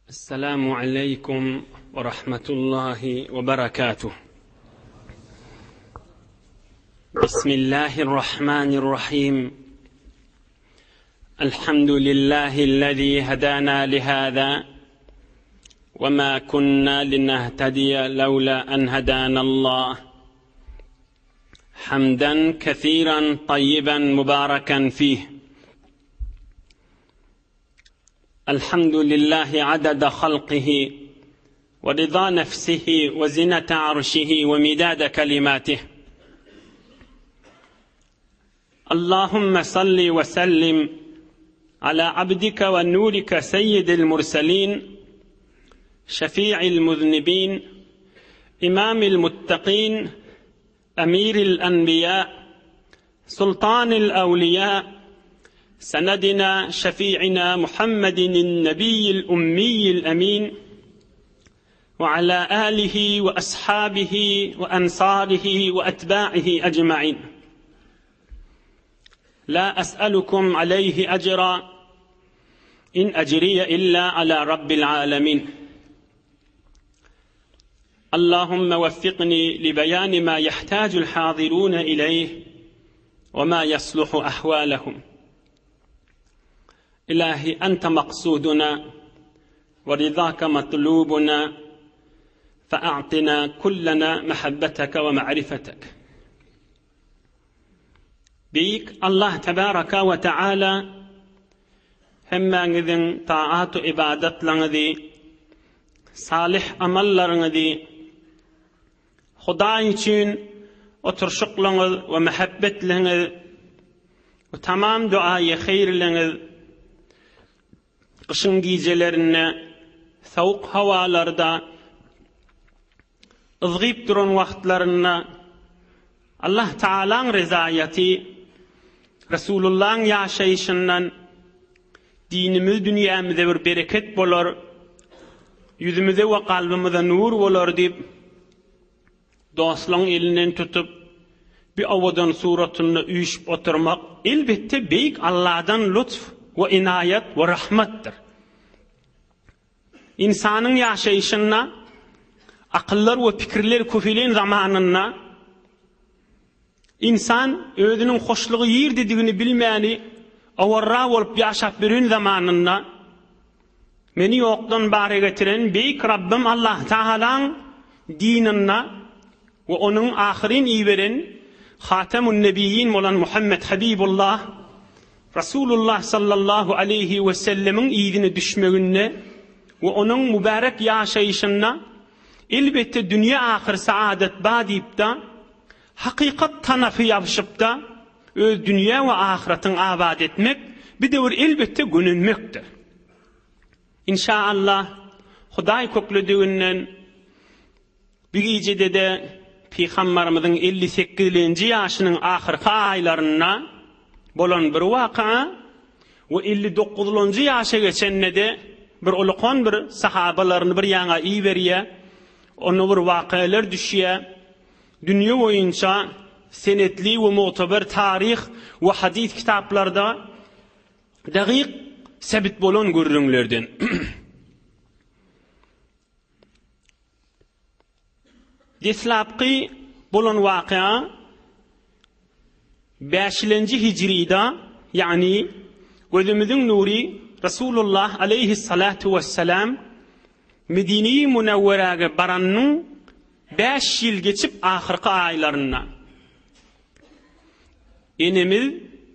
السلام عليكم ورحمة الله وبركاته. بسم الله الرحمن الرحيم. الحمد لله الذي هدانا لهذا وما كنا لنهتدي لولا أن هدانا الله. حمدا كثيرا طيبا مباركا فيه. الحمد لله عدد خلقه ورضا نفسه وزنة عرشه ومداد كلماته اللهم صل وسلم على عبدك ونورك سيد المرسلين شفيع المذنبين إمام المتقين أمير الأنبياء سلطان الأولياء سندنا شفيعنا محمد النبي الأمي الأمين وعلى آله وأصحابه وأنصاره وأتباعه أجمعين لا أسألكم عليه أجرا إن أجري إلا على رب العالمين اللهم وفقني لبيان ما يحتاج الحاضرون إليه وما يصلح أحوالهم إلهي أنت مقصودنا ورضاك مطلوبنا فأعطنا كلنا محبتك ومعرفتك Beýik Allah tebaraka we taala hemmäňiziň taat-u ybadatlaryňyzy, salyh amallaryňyzy, Hudaý üçin oturyşyklaryňyz we mähebbetliňiz we tamam duaýy heýrliňiz gyşyň gijelerinde sowuk hawalarda yzgyp duran wagtlarynda Allah Tagalaň rezaýaty Resulullaň ýaşaýşyndan dinimiz dünýämize bir bereket bolar, ýüzümize we kalbymyza nur bolar diýip, dostlaryň elinden tutup, bir owadan suratynda üýşüp oturmak, elbetde, beýik Allahdan lutf we inaýat we rahmatdyr. Ynsanyň ýaşaýşynda akyllar we pikirler köpelen zamanynda ynsan özüniň hoşlugy ýerdedigini bilmäni owarra bolup ýaşap ýören zamanynda meni ýokdan bara getiren beýik Rabbym Allah Tagalaň dininde we onuň ahyryn iberen Hatemun Nebiýin bolan Muhammet Habibullah Rasulullah sallallahu aleýhi we sellemiň yzyna düşmeginde we onuň mübärek ýaşaýşynda elbetde dünýe ahyr saadat ba diýipda hakykat tanapy ýabşypda öz dünýe we ahyratyň abat etmek bir döwür elbetde gönenmekdir. Inşa Allah Hudaý köklediginden Bu gijede-de Pygambarymyzyň 58-lenji ýaşynyň ahyrky aýlarynda bolan bir waka we 59-lanjy ýaşa geçende-de bir ulukan bir sahabalaryny bir ýaňa iberýär. Onda bir wakalar düşýär. Dünýe boýunça senetli we mugtaber taryh we hadys kitaplarda dagyk sebit bolan gürrüňlerden. Deslapky bolan waka bäşilenji hijrida, ýagny gözümiziň nury Resulullah aleýhissalatu wessalam Medine-i Münewweräge baranynyň bäş ýyl geçip ahyrky aýlarynda enemiz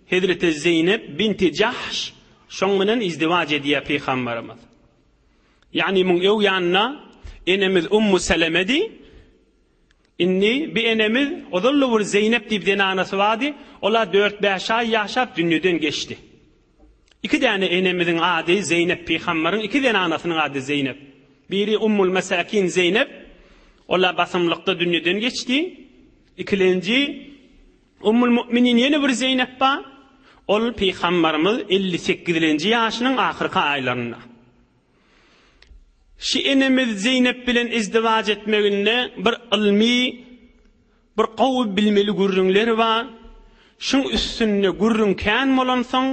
Hezreti Zeýnep binti Jahş şoň bilen izdiwaç edýär pygamberimiz. Ýagny muň öň ýanynda enemiz Ummu Selemedi. Indi bi enemiz ozal-da bir Zeýnep diýip zenanasy bardy. Ol-a dört-bäş aý ýaşap dünýeden geçdi. Iki däne enemiziň ady Zeýnep pygambaryň iki zenanasynyň ady Zeýnep. Biri Ummul Mesakin Zeýnep, ol-a basymlykda dünýeden geçdi. Ikilenji Ummul Mu'minin ýene bir Zeýnep bar. Ol pygambarymyz 58-lenji ýaşynyň ahyrky aýlarynda. Şi enemiz Zeýnep bilen izdiwaç etmeginde bir ylmy, bir gowy bilmeli gürrüňler bar. Şuň üstünde gürrüň kän bolansoň,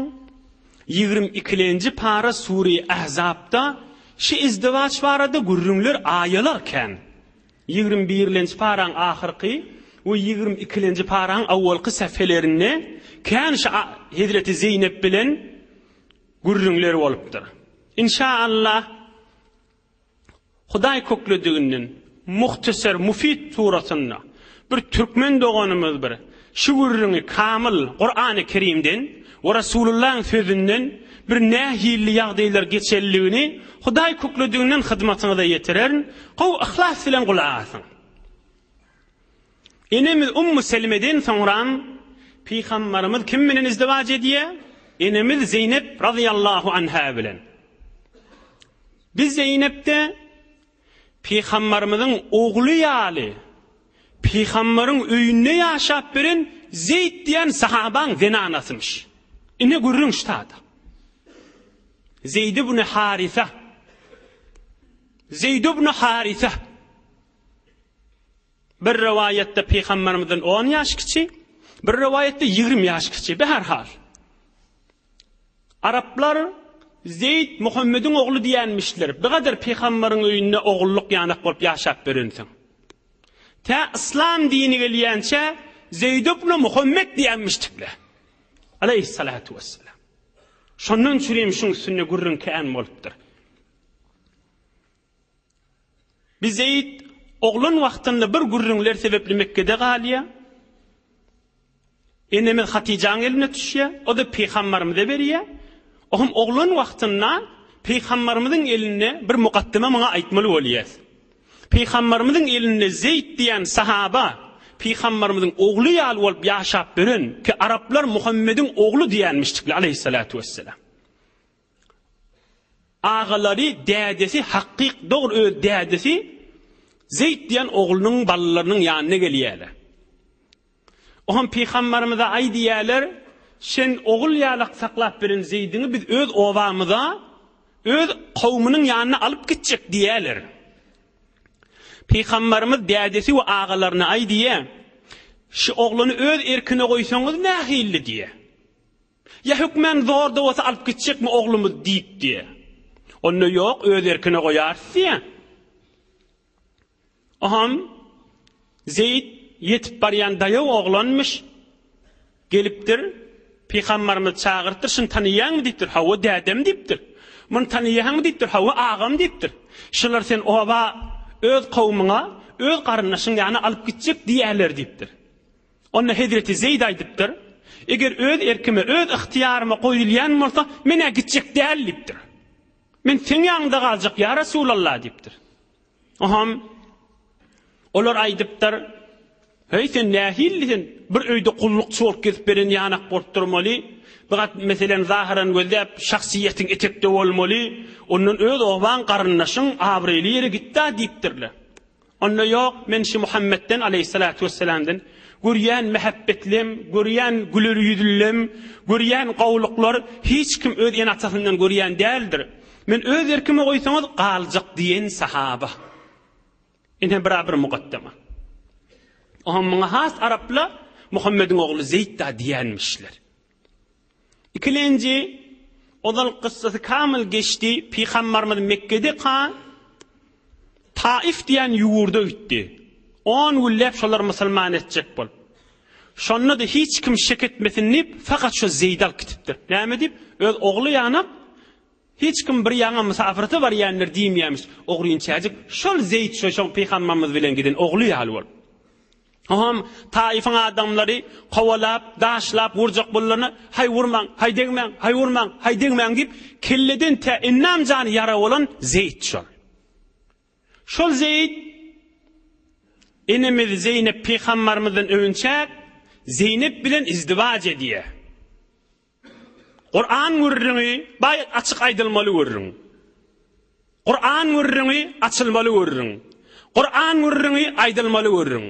22-lenji para Sure-i Ahzapda. Şu izdiwaç barada gürrüňler, aýalar kän. Ýigrimi birlenji paraň ahyrky we ýigrimi ikilenji paraň awwalky sähfelerinde kän şu Hezreti Zeýnep bilen gürrüňler bolupdyr. Inşa Allah Hudaý köklediginden muhtaser mufid suratynda bir türkmen doganymyz bir şu gürrüňi kamyl Kurany Kerimden we Rasulullahyň sözünden bir nähilli ýagdaýlar geçenligini Hudaý köklediginden hyzmatyňyza ýetirerin. Gowy yhlas bilen gulak asyň. Enemiz Ummu Selimeden soňram Pygambarymyz kim bilen izdiwaç edýär? Enemiz Zeýnep razyýallahu anha bilen. Biz Zeýnepde Pygambarymyzyň ogly ýaly Pygambaryň öýünde ýaşap beren Zeýd diýen sahabaň zenanasymyş. Ine gürrüň ştada. Zeýd ibn Harisa. Zeýd ibn Harisa. Bir rowaýatda Pygambarymyzdan on ýaş kiçi, bir rowaýatda 20 ýaş kiçi. Beherhal. Araplar Zeýd Muhammediň ogly diýenmişler. Bir gadar pygambaryň öýünde ogullyk ýanak bolup ýaşap berensiň. Tä yslam dini gelýänçä Zeýd ibn Muhammed diýenmişdikler. Aleýhissalatu wessalam. Şondan çürim şuň üstünde gürrüň kän bolupdyr. Bi Zeýd oglan wagtynda bir gürrüňler sebepli Mekgede galýar. Enemiz Hatyjaň eline düşýär, o-da pygambarymyza berýär. O hem oglan wagtynda pygambarymyzyň elinde bir mukaddyma muňa aýtmaly bolýar. Pygambarymyzyň elinde Zeýd diýen sahaba pygambarymyzyň ogly ýaly bolup ýaşap beren ki araplar Muhammediň ogly diýenmişdikler aleýhissalatu wesselam. Agalary dädesi hakyk dogry öz dädesi Zeýd diýen oglunyň balalarynyň ýanyna gelýärler. Oňam pygambarymyza aý diýýärler, Sen ogul ýalak saklap beren Zeýdiňi biz öz obamyza, öz kowumynyň ýanyna alyp gitjek diýýärler. Pygambarymyz dädesi we agalaryna aý diýýär, Şu oglany öz erkine goýsaňyz nähilli diýýär. Ýa hökmän zorda bolsa alyp gitjekmi oglumyz diýip diýýär. Onda ýok, öz erkine goýarys diýýär. Oham Zeýd ýetip barýan daýaw oglanmyş. Gelipdir. Pygambarymyz çagyrypdyr, şuny tanaýaňmy diýipdir. Hawa, dädem diýipdir. Muny tanaýaňmy diýipdir. Hawa, agam diýipdir. Şular sen oba öz kowumyňa, öz garyndaşyň ýanyna alyp gitjek diýýärler diýipdir. Onda hezreti Zeýd aýdypdyr, Eger öz erkime, öz ygtyýaryma goýulýan bolsa, men-ä gitjek däl diýipdir. Men seň ýanyňda galjak, ýa Resulallah diýipdir. Oham olar aýdypdyr, Heý, sen nähilli sen bir öýde gullukçy bolup gezip beren ýanak bolup durmaly, bir gat meselem zahyran gözläp şahsyýetiň etekde bolmaly, ondan öz obaň garyndaşyň abraýly ýere git-dä diýipdirler. Onda ýok, men şi Muhammetden aleýhissalatu wessalamdan görýän mähepbetlem, görýän güler ýüzlülem, görýän gowulyklar hiç kim öz ene-atasyndan görýän däldir. Men öz erkime goýsaňyz galjak diýen sahaba. Ine bira bir mukaddema. Oňa muňa has arapla Muhammediň ogly Zeýd da diýenmişler. Ikilenji, ozal kyssasy kamyl geçdi, Pygambarymyz Mekgede ka Taif diýen ýurda gitdi. On günläp şolary musulman etjek bolup. Şonda-da hiç kim şek etmesin diýip, fakat şo Zeýdi alyp gitipdir. Näme diýip? Öz ogly ýanak, hiç kim bir ýaňa mysafyrta barýandyr diýmeýärmiş. Ogrynçäjik şol Zeýd şo şoň pygambarymyz bilen giden ogly ýaly bolup. Oňam Taifyň adamlary kowalap, daşlap urjak bolanda, Haý urmaň, haý degmäň, haý urmaň, haý degmäň diýip, kelleden tä endam jany ýara bolan Zeýd şol. Şol Zeýd enemiz Zeýnep pygambarymyzdan öwünçäk Zeýnep bilen izdiwaç edýär. Kuran gürrüňi baý açyk aýdylmaly gürrüň. Kuran gürrüňi açylmaly gürrüň. Kuran gürrüňi aýdylmaly gürrüň.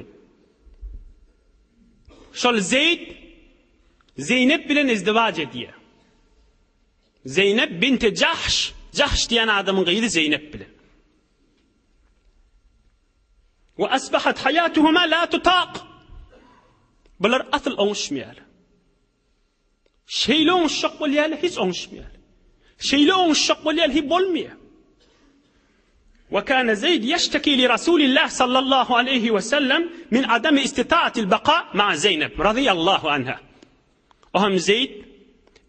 Şol Zeýd Zeýnep bilen izdiwaç edýär. Zeýnep binti Jahş, Jahş diýen adamyň gyzy Zeýnep bilen. We asbahat hayatuhuma la tutaq. Bular asyl oňuşmaýar. Şeýle oňuşjak bolýarlar, hiç oňuşmaýar. Şeýle oňuşjak bolýar, hiç bolmaýar. Ve kana Zeyd yeşteki li Rasulillah sallallahu aleyhi ve sellem min adami istitaatil baka ma'a Zeynep radıyallahu anha. O hem Zeyd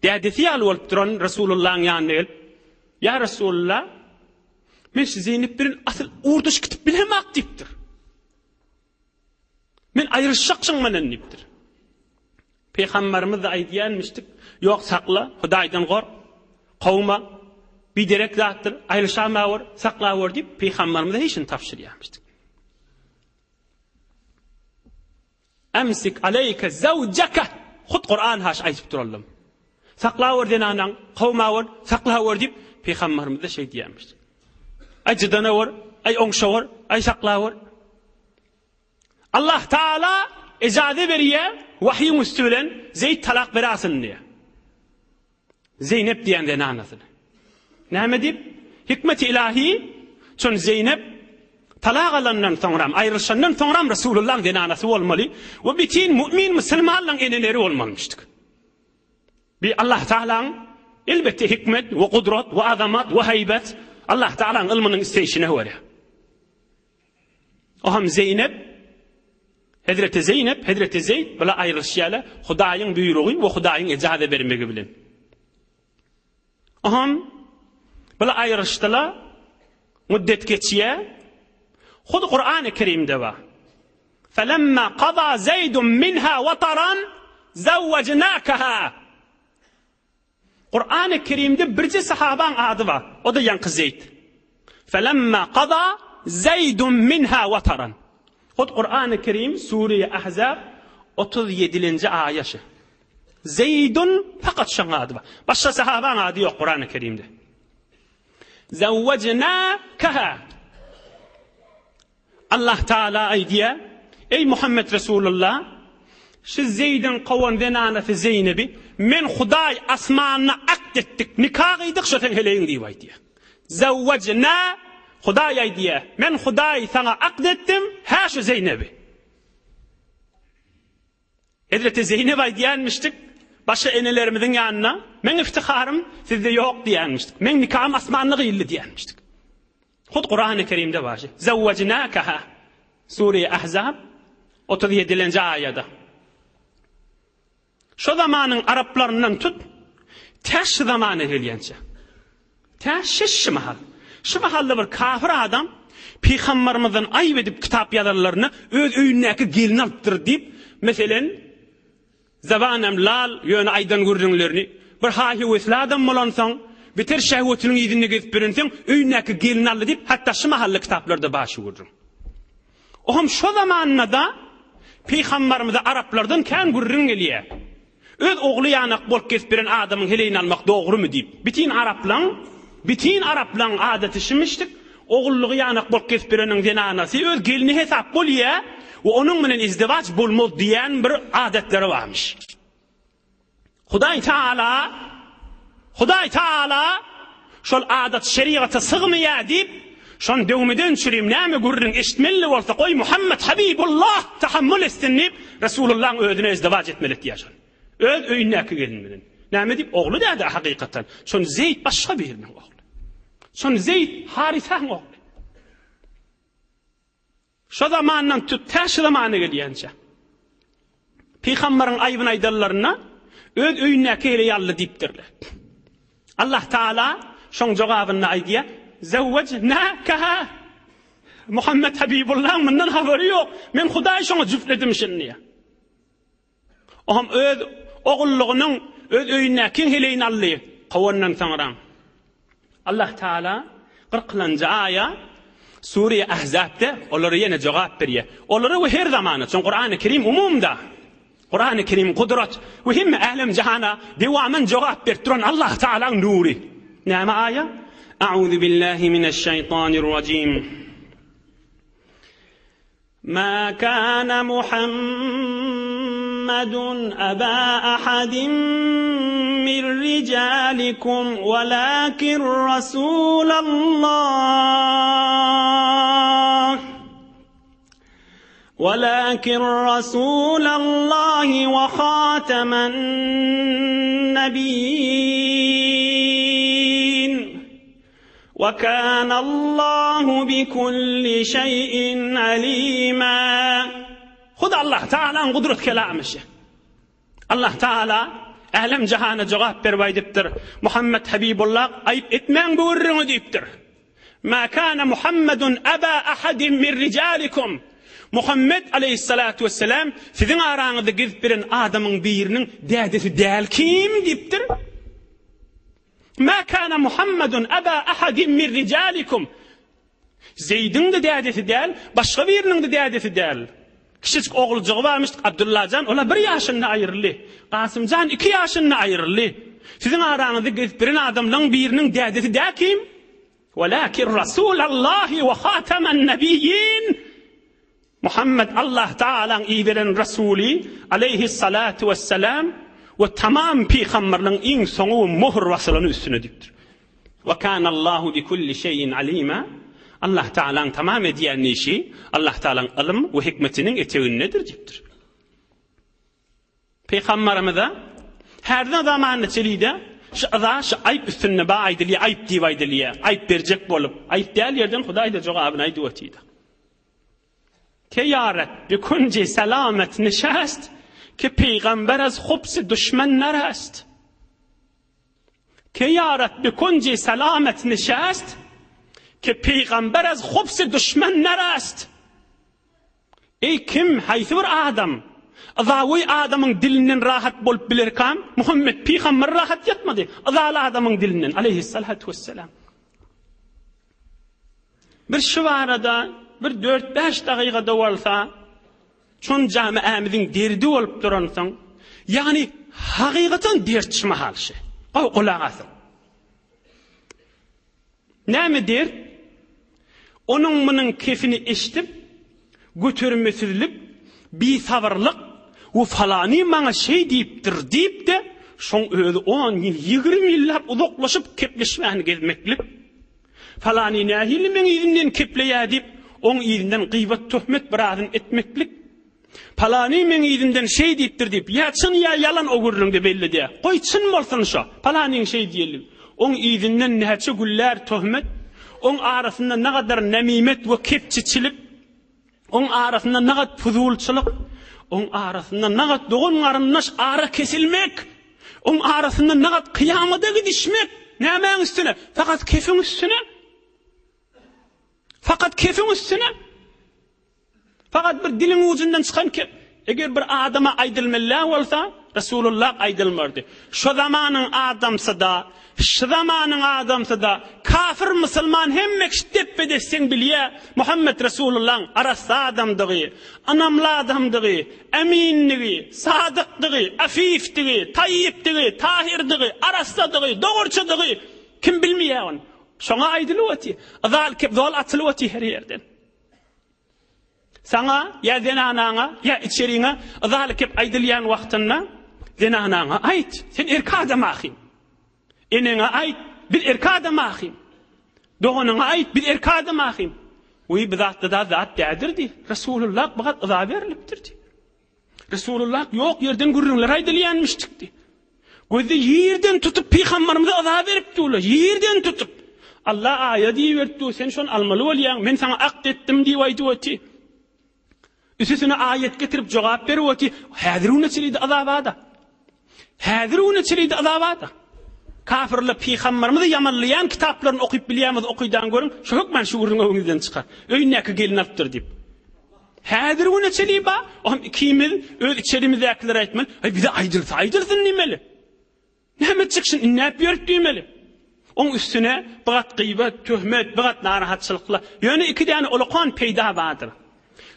dädesi ýaly bolup duran Resulullahyň ýanyna gelip, Ýa Resulullah, men şu Zeýnep bilen asyl ugurdaş gidip bilemok diýipdir. Men aýryşjak şuň bilen diýipdir. Pygamberimiz-de aýdýanmyşdyk, Ýok, sakla, Hudaýdan gork, kowma, biderek zatdyr, aýryşamawur, saklawur diýip, pygamberimize hiç şuny tabşyrýarmyşdyk. Emsik aleýke zewjeke, hut Kuran haş aýdyp duralym. Saklawur zenanaň, kowmawur, saklawur diýip, pygamberimiz-de şeý diýýärmişdik. Aý jydanawur, aý oňşawur, aý saklawur. Allah Taala ejaze berýär, wahyň üsti bilen Zeýd talak berasyn diýýär. Zeýnep diýen zenanasyny. Näme diýip? Hikmeti ilahi, çün Zeýnep talak alandan soňram, aýrylyşandan soňram Resulullahyň zenanasy bolmaly we bütin mu'min musulmanlaryň eneleri bolmalymyşdyk. Bi Allah Taalaň elbetde hikmet we gudrat we azamat we heýbet Allah Taalaň ylmynyň isleýşine görä. O hem Zeýnep, Hezreti Zeýnep, Hezreti Zeýd bile aýrylyşýarlar Hudaýyň buýrugy we Hudaýyň ejaza bermegi bilen. O hem bile aýrylyşdylar, müddet geçýär. Hut Kur'an-ı Kerimde bar. Felemma qada Zeydun minha wataran zawwajnakaha. Kurany Kerimde birje sahabaň ady bar, o-da ýaňky Zeýd. Felemma qada Zeýdun minha wataran. Hut Kurany Kerim Sure-i Ahzab 37-nji aýa şu. Zeýdun fakat şoň ady bar. Başga sahabaň ady ýok Kurany Kerimde. Zawwajnakaha. Allah Taala aýdýar, Eý Muhammet Resulullah, şu Zeýdiň kowan zenanasy Zeýnebi men Hudaý asmanda akt etdik, nika gyýdyk, şo seň heleýiň diýip aýdýar. Zawwajna, Hudaý aýdýar, men Hudaý saňa akt etdim, hä şu Zeýnebi. Hezreti Zeýnep aýdýanmyşdyk, başga enelerimiziň ýanynda, Meň iftiharym sizde ýok diýýänmişdik. Meň nikahym asmanda gyýyldy diýýänmişdik. Hut Kurany Kerimde bar. Zawwajnakaha Sure Ahzab 37-nji aýada. Şo zamanyň araplaryndan tut, tä şu zamana gelýänçä. Tä şeş mahal. Şu mahalda bir kafir adam pygambarymyzdan aýyp edip kitap ýazanlaryna öz öýündäki gelini alypdyr diýip, meselen, zabanam lal, ýöne aýdan gürrüňlerini, bir haý-höwesli adam bolansoň, beter şehwetiniň yzynda gezip ýörensoň, öýündäki gelini aldy diýip, hatda şu mahally kitaplarda bar şu gürrüň. Oňam şo zamanda-da pygambarymyza araplardan kän gürrüň gelýär. Öz ogly ýanak bolup gezip ýören adamyň heleýini almak dogrumy diýip. Bitin araplaň, bitin araplaň adaty şimişdik, ogullygy ýanak bolup gezip ýöreniň zenanasy öz gelni hesap bolýa we onuň bilen izdiwaç bolmaz diýen bir adatlary barmyş. Hudaý Taala, Hudaý Taala şol adat şerigata sygmaýar diýip, şony döwmeden çürim näme gürrüň eşitmeli bolsa goý Muhammet Habibullah tahammul etsin diýip, Resulullahyň özüne izdiwaç etmeli etýär şony. Öz öýündäki gelin bilen. Näme diýip, ogly däde hakykatdan. Şony Zeýd başga biriniň ogly. Şony Zeýd Harisaň ogly. Şo zamandan tut, tä şu zamana gelýänçä. Pygambaryň aýbyny aýdanlarynda, öz öýündäki heleý aldy diýipdirler. Allah Taala şoň jogabynda aýdýar, Zewwejnakaha. Muhammet Habibullaň mundan habary ýok. Men Hudaý şoňa jüfledim şuny diýýär. Oňam öz ogullygynyň öz öýündäki heleýini aldy. Kowandan soňra Allah Taala kyrkynjy aýa Sure Ahzabda olara ýene jogap berýär. Olara we her zamana, çünki Kurany Kerim umumda. Kurany Kerim gudrat we hemme älem jahana dewamyn jogap berip duran Allah Taalaň nury. Näme aýa? A'uzu billahi mineşşeýtanirrajim. ما كان محمد أبا أحد من رجالكم ولكن رسول الله ولكن رسول الله وخاتم النبيين. Wa kanallahu bi kulli şeýin alima. Hut Allah Tagalaň gudrat kelamy şe. Allah Tagala älem jahana jogap berip aýdypdyr, Muhammet Habibullah aýyp etmäň bu gürrüňi diýipdir. Ma kana Muhammedun aba ahadin min rijalikum. Muhammet aleýhissalatu wesselam siziň araňyzda gezip bilen adamyň biriniň dädesi däl kim diýipdir. Ma kana Muhammedun aba ahadin min rijalikum. Zeýdiň-de dädesi däl, başga biriniň-de dädesi däl. Kiçijik oguljygy barmyş, Abdyllajan, ol-a bir ýaşynda aýryldy. Gasymjan iki ýaşynda aýryldy. Siziň araňyzda gezip biren adamlaryň biriniň dädesi dä kim? Welakin Rasulallahi we hataman nabiyyin. Muhammet Allah Tagalaň iberen Rasuly aleýhissalatu wessalam we tamam pygamberleň iň soňy we möhür basylany üstüne diýipdir. We kanallahu bi kulli şeýin alima. Allah Tagalaň tamam edýän işi Allah Tagalaň ylym we hikmetiniň etegindedir diýipdir. Pygamberimize häzir zamanda çelide şu yza şu aýp üstünde ba aýdylýar, aýp diýip aýdylýar. Aýp berjek bolup, aýp däl ýerden Hudaý-da jogabyny aýdyp otyr. Ke ýaret bi kunji selamet nişest, Ke pygamber ez hubsi duşmen nerest. Ke ýaret bi kunji selamet nişest, Ke pygamber ez hubsi duşmen nerest. Eý kim, haýsy bir adam, yzawy adamyň dilinden rahat bolup bilerkam? Muhammet pygamber rahat ýatmady, yzaly adamyň dilinden, aleýhissalatu wesselam. Bir şu barada bir dört-bäş dagygada bolsa, şon jamiämiziň derdi bolup duransoň, ýagny hakykatan dert şu mahal şi. Gowy gulak asyň. Näme dert? Onuň munuň kefini eşidip, götermesizlik, bisabyrlyk we falany maňa şeý diýipdir diýip-de, şoň özi on ýyl, 20 ýyllap uzaklaşyp kepleşmän gezmeklik. Falany nähili meň yzymdan kepleýär diýip, oň yzyndan gybat-töhmet birazyn etmeklik. Palany meň yzymdan şeý diýipdir diýip, ýa çyn ýa ýalan o gürrüňde belli däl. Goý çyn bolsun şo, palanyň şeý diýenligi. Oň yzyndan näçe güllär töhmet, oň arasynda nagadar nemimet we kepçiçilik, oň arasynda nagat puzulçylyk, oň arasynda nagat dogan-garyndaş ara kesilmek, oň arasynda nagat kyýamada gidişmek, nämäň üstüne? Fakat kefiň üstüne. Fakat kefiň üstüne. Fakat bir diliň ujundan çykan kep. Eger bir adama aýdylmaly bolsa, Resulullah aýdylmardy. Şo zamanyň adamsy-da, şu zamanyň adamsy-da, kafir musulman hemme kişi depbe-desseň bilýär, Muhammet Resulullahyň arassa adamdygy, ynamly adamdygy, emindigi, sadykdygy, afifdigi, taýýipdigi, tahirdygy, arassadygy, dogruçydygy kim bilmeýär ony. Şoňa aýdylyp otyr. Yzal kep zol atylyp otyr her ýerden. Saňa ýa zenanaňa, ýa içeriňe yzaly kep aýdylýan wagtynda zenanaňa aýt, sen erkek adam ahym. Eneňe aýt, biz erkek adam ahym. Doganyňa aýt, biz erkek adam ahym. Wiý, bu zatda da zat dädir diý. Resulullah bu gat yza berlipdir diý. Resulullah ýok ýerden gürrüňler aýdylýanmyşdyk diý. Gözde ýerden tutup pygamberimize yza beripdi ular, ýerden tutup. Allah aýa diýiberipdi, sen şony almaly bolýaň, men saňa akt etdim diýip aýdyp oty. Üstüne aýat getirip jogap berip oty, häzir güne çenli azabada. Häzir güne çenli azabada. Kafirler pygamberimizi ýamanlaýan kitaplaryny okyp bilýärmiz, okydan görüň, şu hökman şu gürrüň öňüňizden çykar. Öýündäki gelin alypdyr diýip. Häzir güne çenli bar, ohm ikimiz öz içerimizdäkilere aýtmaly, Aý bize aýdylsa aýdylsyn diýmeli. Näme çykşyn inläp ýörüp diýmeli. Oň üstüne bir gat gyýbat, töhmet, bir gat narahatçylyklar. Ýöne iki däne ulakan peýda bardyr.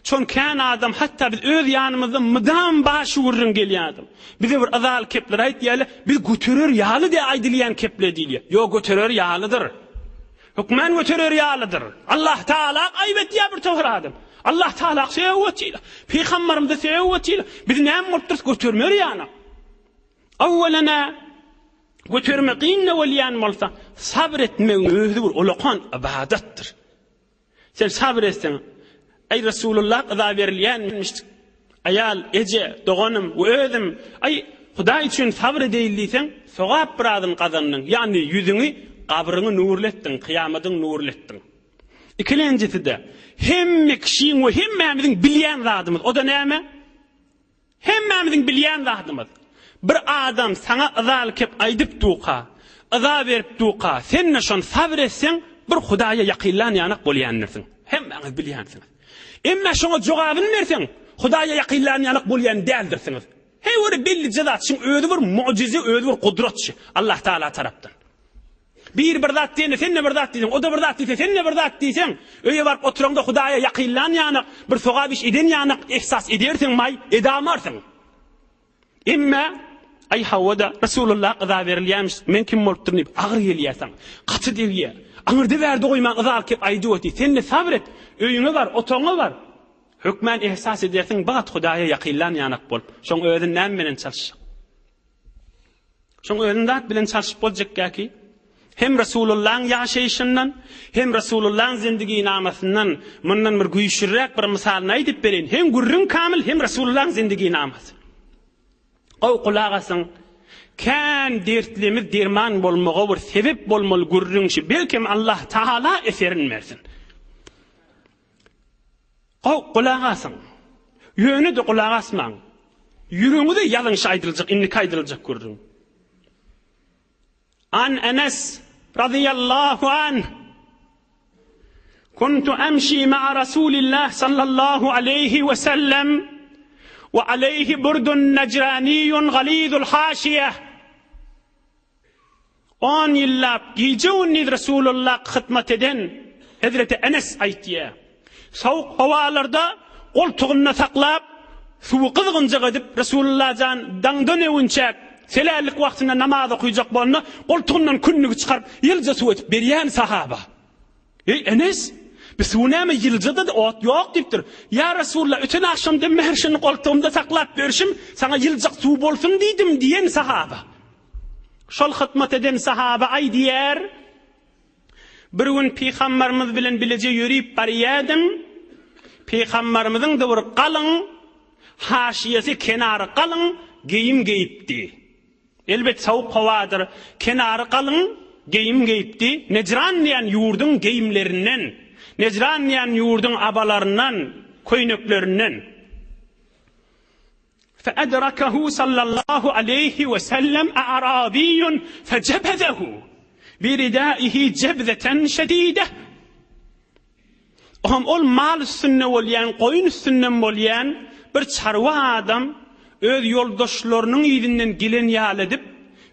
Çon kän adam hatda biz öz ýanymyzda mydam bar şu gürrüň gelýän adam. Bize bir yzaly kepler aýtýarlar, biz göterer ýaly diýe aýdylýan kepler diýilýär. Ýok göterer ýalydyr. Hökmän göterer ýalydyr. Allah Taala aýyp etýär bir topar adam. Allah Taala söýüp otyr. Pygamberimizi söýüp otyr. Biz näme bolup durus götermer ýaly. Awwalana göterme kyn-da bolýan bolsa, sabr etmegiň özi bir ulakan ybadatdyr. Sen sabyr etseň, Eý Resulullah yza berilýänmişdik. Aýal, eje, doganym we özüm, aý, Hudaý üçin sabyr edeýin diýseň, sogap birazyny gazandyň. Ýagny ýüzüňi Gabryňy nurly etdiň, kyýamadyň nurly etdiň. Ikilenjisi-de, hemme kişiň we hemmämiziň bilýän zadymyz, o-da näme? Hemmämiziň bilýän zadymyz, bir adam saňa yzaly kep aýdyp duka, yza berip duka, sen-de şony sabyr etseň, bir Hudaýa ýakynlan ýanak bolýandirsiň. Hemmäňiz bilýänsiňiz. Emma şoňa jogabyny berseň, Hudaýa ýakynlan ýanak bolýan däldirsiňiz. Heý bir bellije zat, şuň özi bir mujize, özi bir gudrat şu, Allah Taala tarapdan. Biri bir zat diýende sen-de bir zat diýseň, o-da bir zat diýse sen-de bir zat diýseň, öýe baryp oturaňda Hudaýa ýakynlan ýanak, bir sogap iş eden ýanak ehsas edersiň maý, edamarsyň. Emme, aý hawa-da, Resulullah yza berilýämiş, men kim bolupdyryn diýip, agyr gelýär saňa. Gaty degýär. Aňyrda-bärde goýman yza alyp gelip aýdyp otyr. Sen-de sabyr et, öýüňe bar, otagyňa bar. Hökmän ehsas edersiň, bagat Hudaýa ýakynlan ýanak bolup. Şoň özüni näme bilen çalyşjak? Şoň özüni zat bilen çalşyp boljakkäki, hem Resulullahyň ýaşaýşyndan, hem Resulullahyň zindiginamasyndan mundan bir güýçlüräk bir mysalyny aýdyp bereýin. Hem gürrüň kamyl, hem Resulullahyň zindiginamasy. Gowy gulak asyň. Kän dertlimiz derman bolmaga bir sebep bolmaly gürrüň şi. Belkem Allah Taala eserin bersin. Gowy gulak asyň. Ýöne-de gulak asmaň. Ýüregiňize ýazyň şu aýdyljak, indiki aýdyljak gürrüň. An Enes razyýallahu anh Kuntu emşi ma'a Rasulillah sallallahu aleýhi we sellem we aleýhi burdun nejraniýun galizul haşiýe On ýyllap gije-gündiz Resulullah hyzmat eden hezreti Enes aýtýar, Sowuk howalarda goltugynda saklap, suwy gyzgynjak edip, Resulullah jan daňdan öwünçäk, selärlik wagtynda namaz okyjak bolanda, goltugyndan kündügi çykaryp, ýylja suw edip berýän sahaba. Eý, Enes, bi suw näme, ýyljada-da ot ýok diýipdir. Ýa Resulullah, öten agşamdan bäri şuny goltugymda saklap berşim, saňa ýyljak suw bolsun diýdim diýen sahaba. Şol hytmat eden sahaba aýdýar, Bir gün pygambarymyz bilen bileje ýörüp barýadym. Pygambarymyzyň-da bir galyň, haşiýesi, kenary galyň geýim geýipdi. Elbet sowuk howadyr, kenary galyň geýim geýipdi. Nejran diýen ýurduň geýimlerinden, Nejran diýen ýurduň abalaryndan, köýneklerinden. Feedrekehu sallallahu aleýhi we sellem a'rabiýun fejebezehu biridaihi jebzeten şedide. Oňam ol mal üstünde bolýan, goýun üstünden bolýan bir çarwa adam öz ýoldaşlarynyň yzyndan gelen ýaly edip,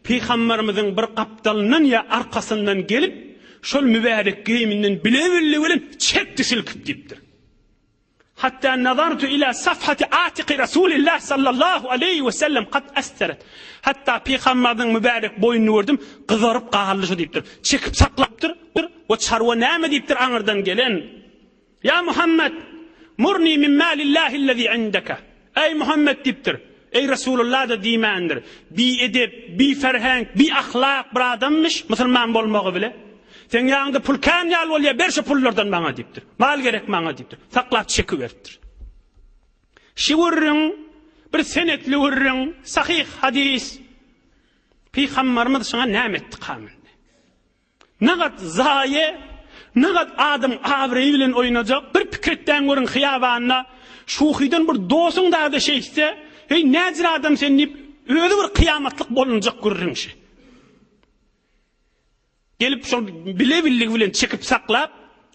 Pygamberimiziň bir gapdalyndan ýa arkasyndan gelip, şol mübärek geýiminden bile-bille bilen çekdi silkip diýipdir. Hatta nazartu ila safhati atiqi Rasulillah sallallahu aleýhi we sellem kad assarat. Hatda Pygamberimiziň mübärek boýnuny gördüm, gyzaryp galdy şu diýipdir. Çekip saklapdyr we çarwa näme diýipdir aňyrdan gelen. Ýa Muhammed, murni min malillahillezî indeke. Eý Muhammed diýipdir. Eý Resulullah-da diýmändir. Biedep, biferhenk, biahlak bir adammyş, musulman bolmagy bile. Seň ýanyňda pul kän ýaly bolýar, ber şu pullardan maňa diýipdir. Mal gerek maňa diýipdir. Saklap çekiberipdir. Şu gürrüň bir senetli gürrüň, sahyh hadys. Pygambarymyz şuňa näme etdi kaminde? Nagat zaýa, nagat adam abraýy bilen oýnajak, bir pikir etdäň görüň hyýabanda, şuhydan bir dosuň dada şeýtse, heý näjir adam sen diýip, özi bir kyýamatlyk bolunjak gürrüň şi. Gelip şol bile billigi bilen çekip saklap,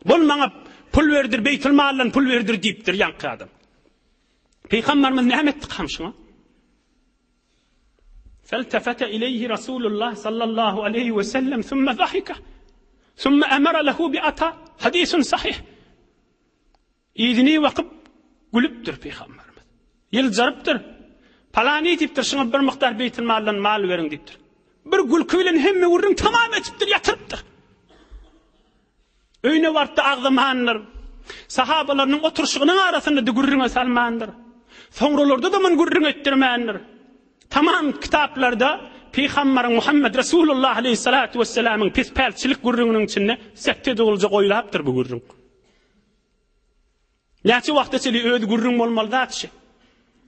bol maňa pul berdir, beýtil maldan pul berdir diýipdir ýaňky adam. Pygamberimiz näme etdi kamşyňa? Feltefete ileyhi Rasulullah sallallahu aleyhi ve sellem sümme zahika. Sümme emere lehu bi ata. Hadisun sahih. Yzyny bakyp gülüpdir pygamberimiz. Ýyljarypdyr. Palany diýipdir, şuňa bir mukdar beýtil maldan mal beriň diýipdir. Bir gülki bilen hemme gürrüň tamam etipdir, ýatyrypdyr. Öýüne barypdy agzamandyr. Sahabalarynyň oturyşygynyň arasynda-da gürrüňe salmandyr. Soňralarda-da muny gürrüň etdirmändir. Tamam kitaplarda Pygambaryň Muhammed Resulullah aleyhissalatu vesselamyň pespälçilik gürrüňiniň içinde septe doluja goýlapdyr bu gürrüň. Näçe wagta çenli özi gürrüň bolmaly zat şi.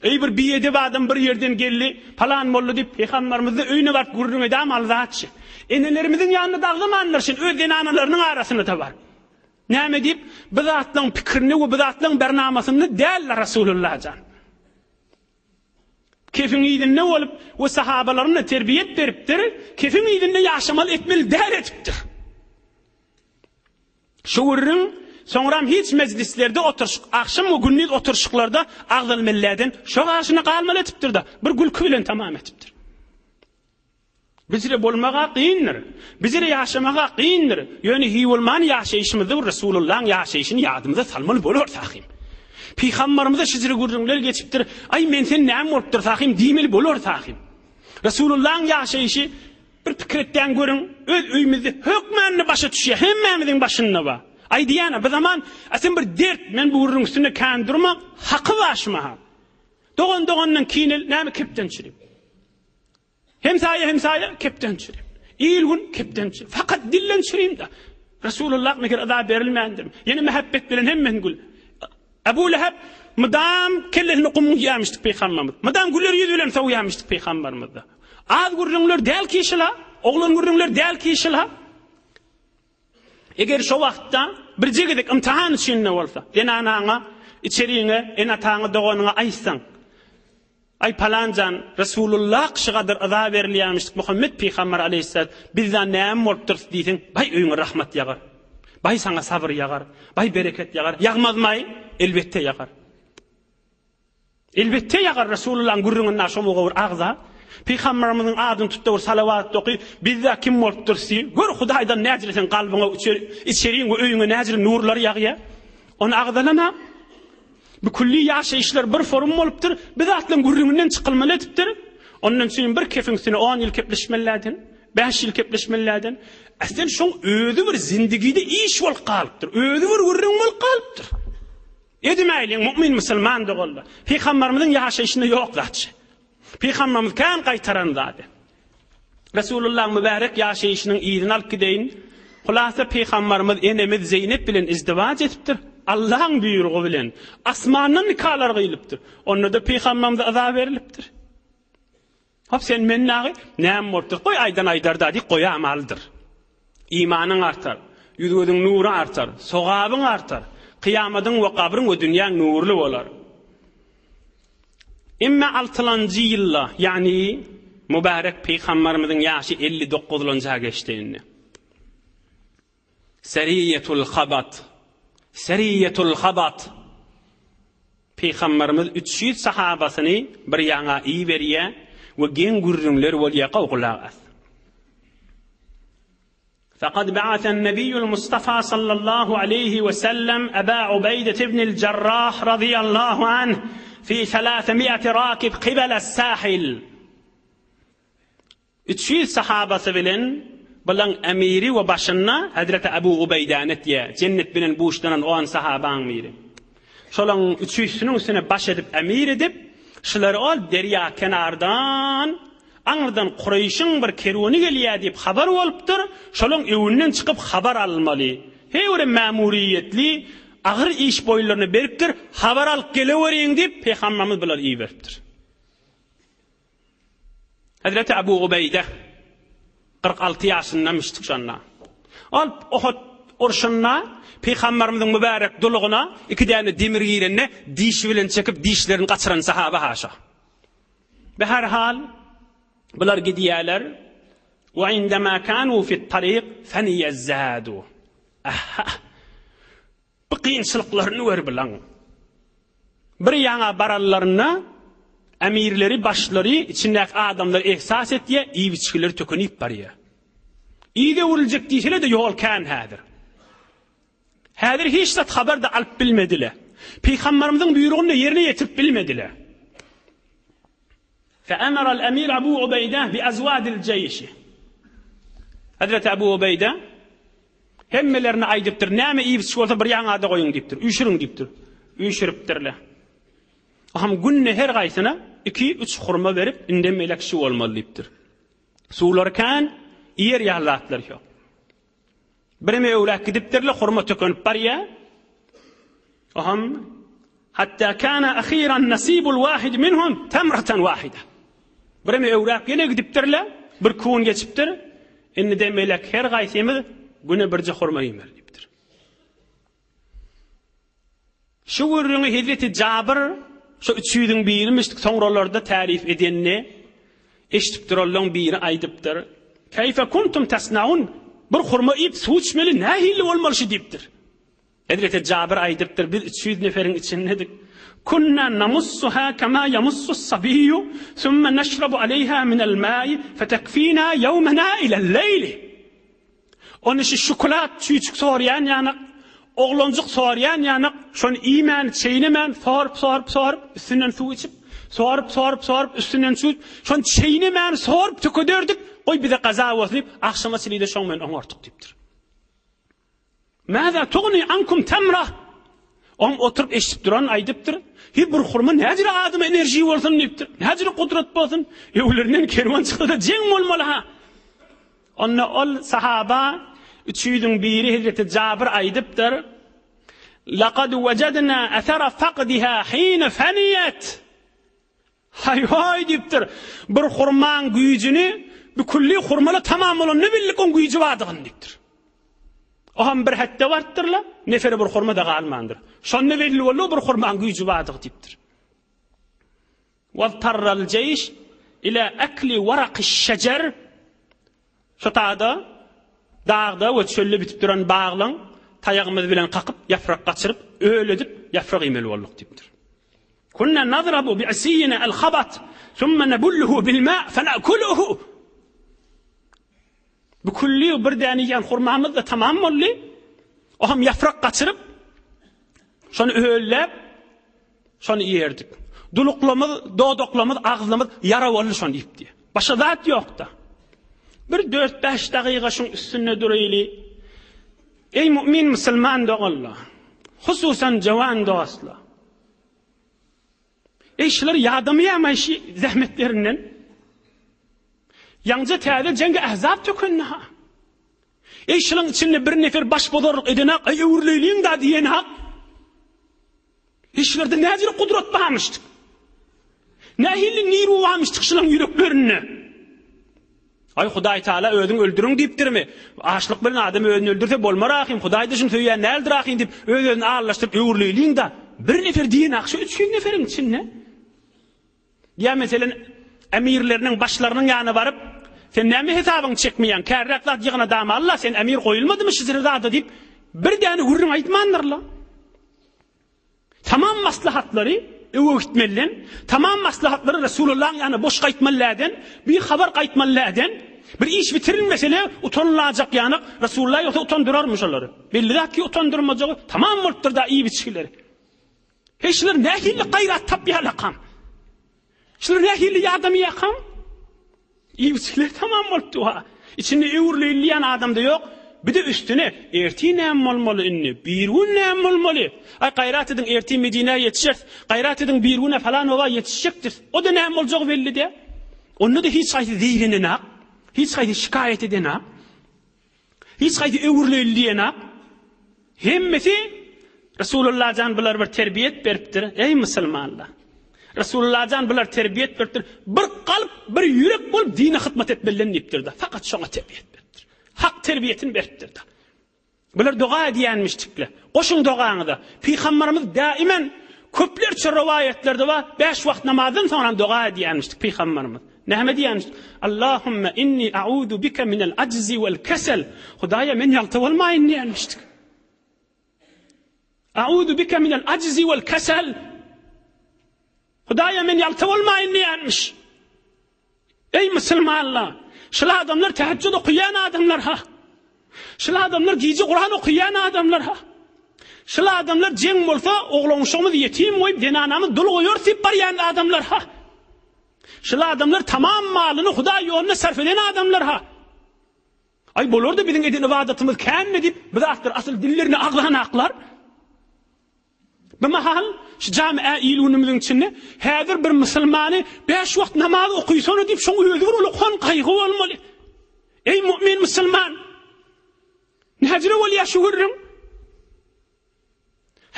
Eý bir biedep adam bir ýerden geldi, palan boldy diýip, pygamberimizi öýüne baryp gürrüň edämaly zatçy. Enelerimiziň ýanynda-da agzamandyr şeýle, öz zenanalarynyň arasynda-da bar. Näme diýip, bu zatlaryň pikirinde we bu zatlaryň bernamasynda däldir Rasulullah jan. Kefiň yzynda bolup we sahabalaryna terbiýet beripdir, kefiň yzynda ýaşamaly etmeli däl etipdir. Şu gürrüň soňram hiç mejlislerde oturyşyk, agşam we gündiz oturyşyklarda agzalmelläden şo garşyna galmaly etipdir-de, bir gülki bilen tamam etipdir. Bizre bolmaga kyndyr. Bizre ýaşamaga kyndyr. Ýöne hiý bolman ýaşaýşymyzda bir Resulullahyň ýaşaýşyny ýadymyza salmaly bolar sahym. Pygambarymyza şijre gürrüňler geçipdir. Aý men sen näme bolupdyr sahym diýmeli bolar sahym. Resulullahyň ýaşaýşy Bir pikir etýän görüň, öz öýümizde hökmany başa düşýär, hemmämiziň başynda bar. Aýdýan-a, bir zaman, a sen bir dert, men bu gürrüň üstünde kän durma, haky bar şumaha. Dogan dogandan kineli, näme kepden çürip. Hemsaýa hemsaýa kepden çürip. Il-gün kepden çürip. Fakat dilden çürim-de. Resulullah meger yza berilmändirmi? Ýene mähebbet bilen hemmesini gül. Ebu Leheb mydam kellesine gum guýýarmyşdyk pygamberimiz. Mydam güler ýüz bilen sowýarmyşdyk pygamberimizde. Az gürrüňler däl ki şyla, oglan gürrüňler däl ki şyla. Eger şo wagtda birje gezek ymtahan üçin-de bolsa, zenanaňa, içeriňe, ene-ataňa, doganyňa aýtsaň, Aý palan jan, Resulullah kişi gadyr yza berilýärmişdik Muhammet pygamber aleýhissalat, bizda näme bolupdyrys diýseň, baý öýüňe rahmat ýagar. Baý saňa sabyr ýagar. Baý bereket ýagar. Ýagmazmaý? Elbetde ýagar. Elbetde ýagar Resulullahyň gürrüňinde şo muga bir agza. Pygamberimiziň adyny tutda bir salawat oky, bizda kim bolupdyrys diý. Gör Hudaýdan näjele seň kalbyňa içeriň we öýüňe näjele nurlar ýagýar. Ony agzalana Bu külli ýaşaýyşlar bir forum bolupdyr, bir zatlaryň gürrüňinden çykylmaly edipdir. Ondan üçin bir kefiň üstüne on ýyl kepleşmeliläden, bäş ýyl kepleşmeliläden. Äslen şoň özi bir zindigide iş bolup galypdyr, özi bir gürrüň bolup galypdyr. Edimäýliň, mu'min musulman doganlar. Pygamberimiziň ýaşaýşynda ýok zat şe. Pygamberimiz kän gaýtaran zady. Resulullahyň mübärek ýaşaýşynyň yzyny alyp gideýin. Hulasa Pygamberimiz enemiz Zeýnep bilen izdiwaç edipdir. Allahyň buýrugy bilen. Asmandan nikalar gyýylypdyr. Onda-da Pygamberimize yza berilipdir. Hop sen men dagy näme bolupdyr? Goý aýdan aýdar-da diýip goýamalydyr. Imanyň artar, ýüz-gözüň nury artar, sogabyň artar, kyýamadyň we gabryň we dünýäň nurly bolar. Emme altylanjy ýylda, ýagny mübärek pygamberimiziň ýaşy 50 dokuzlanja geçdi indi. Seriýetul Habat. Seriýetul Habat. Pygamberimiz 300 sahabasyny bir ýaňa iberýär we geň gürrüňler bolýar, gowy gulak as. Fekad ba'asen nebiyyul Mustafa sallallahu aleýhi we sellem Eba Ubeýdet ibnil Jarrah razyýallahu anh fi selâsemi'eti rakib kibeles sahil. 300 sahabasy bilen bulaň emiri we başynda Hezreti Ebu Ubeýdäni etýär, jennet bilen buşlanan on sahabaň biri. Şolaň üçüsiniň üstüne baş edip emir edip, şulary ol derýa kenardan Aňyrdan Kureýşiň bir kerweni gelýär diýip habar bolupdyr, şolaň öňünden çykyp habar almaly. Heý bir mämuriýetli agyr iş boýunlaryna beripdir, habar alyp geleweriň diýip, Pygamberimiz bulary iberipdir. Hezreti Abu Ubeýde 46 ýaşyndamyşdyk şonda. Ol Uhud urşunda Pygamberimiziň mübärek dulugyna iki däne demir girende dişi bilen çekip dişlerini gaçyran sahaba haşa. Be her hal, bular gidýärler. Ve indema kanu fit tarik feniyezzadu. Aha. Bu kynçylyklaryny gör bilaň. Bir ýaňa baranlarynda emirleri, başlary, içindäki adamlar ehsas etýär, iýip-içgileri tökenip barýar. Yza öwrüljek diýseler-de ýol kän häzir. Häzir hiç zat habar-da alyp bilmediler. Pygamberimiziň buýrugyny-da ýerine ýetirip bilmediler. Fe'emera el-emir Abu Ubeýde bi azwadil jeýşi. Hazreti Abu Ubeýde hemmelerine aýdypdyr, näme iýip-içip bolsa bir ýaňada goýuň diýipdir, üýşüriň diýipdir. Üýşüripdirler. Aham günde her gaýsyna iki-üç hurma berip, indem beýle kişi bolmaly diýipdir. Suwlary kän, iýer ýaly zatlary ýok. Bireme öwräk gidipdirler, hurma tökenip barýar. Oham. Hatta kana ahiran nasibul wahid minhum tamratan wahida. Bireme öwräp ýene gidipdirler, bir kun geçipdir. Indi de melek her gaýsymyz güne birje hurma iýmeli diýipdir. Şu gürrüňi Hezreti Jabyr şu üç ýüzüň birimişdik soňralarda tärif edenini eşidipdir olaň biri aýdypdyr. Keýfe kuntum tasnaun bir hurma iýip suw içmeli nähili bolmaly şu diýipdir. Hezreti Jabyr aýdypdyr biz 300 neferiň içindedik. Kunna namussuha kama yamussus sabiyyu summa neşrabu aleyha minel ma'i fetekfina yevmena ilel-leyli. Ony şu şokolad çüýçük sorýan ýanak, oglanjyk sorýan ýanak, şony iýmän, çeýnemän, sorup, sorup, sorup, üstünden suw içip, sorup, sorup, sorup, üstünden suw içip, şony çeýnemän, sorup tükederdik, goý bize gaza bolsun diýip, agşama çenli-de şoň bilen oňardyk diýipdir. Mäzä tugni ankum temra. Oň oturyp eşidip duran aýdypdyr. Hi bir hurma näjire adama enerji bolsun diýipdir. Näjire gudrat bolsun. Öwlerinden kerwen çyksa-da jeň bolmaly ha. Onda ol sahaba üç ýüzüň biri hezreti Jabyr aýdypdyr, Laqad wajadna athara faqdiha hina faniyat. Haý-haý diýipdir. Bir hurmaň güýjüni bu külli hurmala tamam bolanda bildik oň güýji bardygyny diýipdir. O hem bir hetde barypdyrlar, nefere bir hurma-da galmandyr. Şonda belli boldy bir hurmaň güýji bardygy diýipdir. Waztarral jeýş ila akli warakyş şejer Şu tada dagda we çölde bitip duran baglaň taýagymyz bilen kakyp, ýaprak gaçyryp, öl edip, ýaprak iýmeli bolduk diýipdir. Kunna nazrabu bi'siyyina al-khabat, thumma nabulluhu bil-ma' fanakuluhu. Bu külli bir däne iýen hurmamyz-da tamam boldy. O hem ýaprak gaçyryp, şony öllep, Şony iýerdik. Duluklamyz, dodaklamyz, agzymyz ýara boldy şony iýip diýýär. Başga zat ýok-da. Bir dört-bäş dagyga şuň üstünde duraýly. Eý mu'min musulman doganlar! Hususan jawan dostlar! Eý şular ýadamaýarmy şu zähmetlerinden? Ýaňja täze jeňge Ahzab tökendi-ha. Eý şulaň içinde bir nefer baş bozarlyk edenak, eý öwrüleýliň-da diýenak. Eý şularda näjele gudrat barmyşdyk. Nähili niru barmyşdyk şulaň ýüreklerinde. Aý Hudaý Taala özüň öldüriň diýipdirmi? Açlyk bilen adam özüni öldürse bolmar ahym, Hudaý-da şuny söýýän däldir ahym diýip, öz-özüni allaşdyryp öwrüleýliň-da. Bir nefer diýenak şu 300 neferiň içinde. Ýa meselem, emirleriniň, başlarynyň ýanyna baryp, Sen näme hesabyňy çekmeýäň, kärräk zat ýygnadama Allah, sen emir goýulmadymy şu zada diýip, bir däne gürrüň aýtmandyrlar. Tamam maslahatlary öwe gitmeliden, tamam maslahatlary Resulullahyň ýanyna boş gaýtmalyläden, bir habar gaýtmalyläden, bir iş bitirilmesele utanylajak ýanak, Resulullah ýogsa utandyrarmy şolary? Belli zat ki utandyrmajagy tamam bolupdyr da iýip-içgileri. Heý, şular nähili gaýrat tapýarlarkam? Şular nähili ýadamaýarkam? Iýip-içgiler tamam bolupdy ha. Içinde öwrüleýin diýen adam-da ýok. Bir-de üstüne, ertir näme bolmaly indi? Birigün näme bolmaly? Aý, gaýrat ediň, ertir Medinä ýetişeris. Gaýrat ediň, birigüne falan oba ýetişjekdiris. O-da näme boljagy belli däl. Onda-da hiç haýsy zeýrenenak, hiç haýsy şikaýat edenak. Hiç haýsy öwrüleýli diýenak. Hemmesi Resulullah jan bular bir terbiýet beripdir. Eý musulmanlar! Resulullah jan bular terbiýet beripdir. Bir kalp, bir ýürek bolup dine hyzmat etmeliler diýipdir-de. Fakat şoňa terbiýet beripdir. Hak terbiýetini beripdir-de. Bular doga edýänmişdikler. Goşuň dogaňyza. Pygamberimiz daimen köplerçe rowaýatlarda bar, bäş wagt namazdan soň hem doga edýänmişdik pygamberimiz. Näme diýýänmiş? Allahumma inni a'udu bika minel ajzi wal kesel. Hudaýa men ýalta bolmaýyn diýenmişdik. A'udu bika minel ajzi wal kesel. Hudaýa men ýalta bolmaýyn diýenmiş. Eý musulmanlar! Şul adamlar tehejjüd okaýan adamlar ha. Şul adamlar gije Kuran okaýan adamlar ha. Şul adamlar jeň bolsa oglan-uşagymyz ýetim goýup, zenanamyz dul goýarys diýip barýan adamlar ha. Şul adamlar tamam malyny Hudaý ýolunda sarf eden adamlar ha. Aý bolarda biziň eden ybadatymyz känmi diýip, bu zatlar asyl dillerine agzanaklar. Bu mahal şu jami-ä il-günümiziň içinde häzir bir musulmany bäş wagt namaz okysana diýip şoň özi bir uly hon gaýgy bolmaly. Eý mu'min musulman! Näjire bolýar şu gürrüň?